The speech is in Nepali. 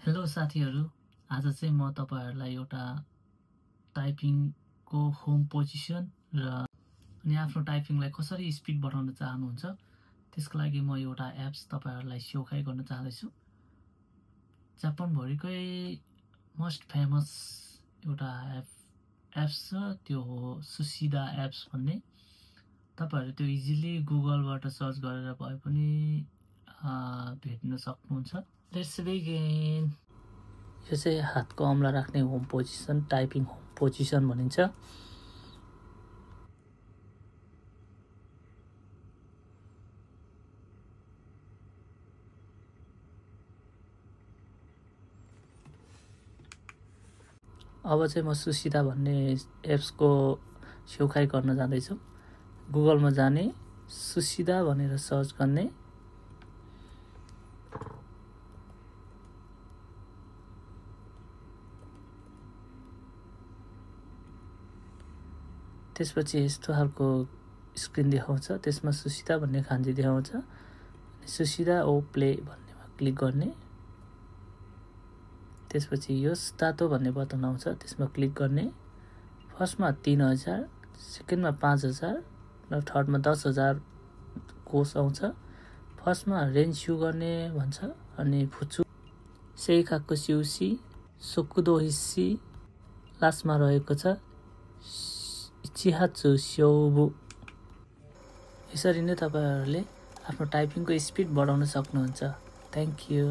हेलो साथीहरू, आज चाहिँ म तपाईहरुलाई एउटा टाइपिङको होम पोजिसन र अनि आफ्नो टाइपिङलाई कसरी स्पिड बढाउन चाहनुहुन्छ त्यसको लागि म एउटा एप्स तपाईहरुलाई सेयर गर्न चाहदैछु। जापान भरिकै मोस्ट फेमस एउटा एप्स छ, त्यो हो सुसिदा एप्स भन्ने। तपाईहरु त्यो इजिली गुगलबाट सर्च गरेर भए पनि भेट्न सक्नुहुन्छ। Let's begin. यो चाहिँ हातको अम्ला राख्ने home position, typing home position भनिन्छ। अब चाहिँ म सुसिदा भन्ने एप्सको सेयर गर्न जाँदैछु। गुगलमा जाने, सुसिदा भनेर सर्च गर्ने। त्यसपछि यस्तो खालको स्क्रिन देखाउँछ, त्यसमा सुसिदा भन्ने खान्जी देखाउँछ। सुसिदा ओ प्ले भन्नेमा क्लिक गर्ने। त्यसपछि यो तातो भन्ने बटन आउँछ, त्यसमा क्लिक गर्ने। फर्स्टमा 3000, सेकेन्डमा 5000 र थर्डमा 10000 कोष आउँछ। फर्स्टमा रेन्स्यु गर्ने भन्छ अनि फुचु सेइकाकु सिउसी सोकुदो हिस्सी लास्टमा रहेको छ इचिहाचु स्योबु। यसरी नै तपाईहरुले आफ्नो टाइपिङको स्पिड बढाउन सक्नुहुन्छ। Thank you.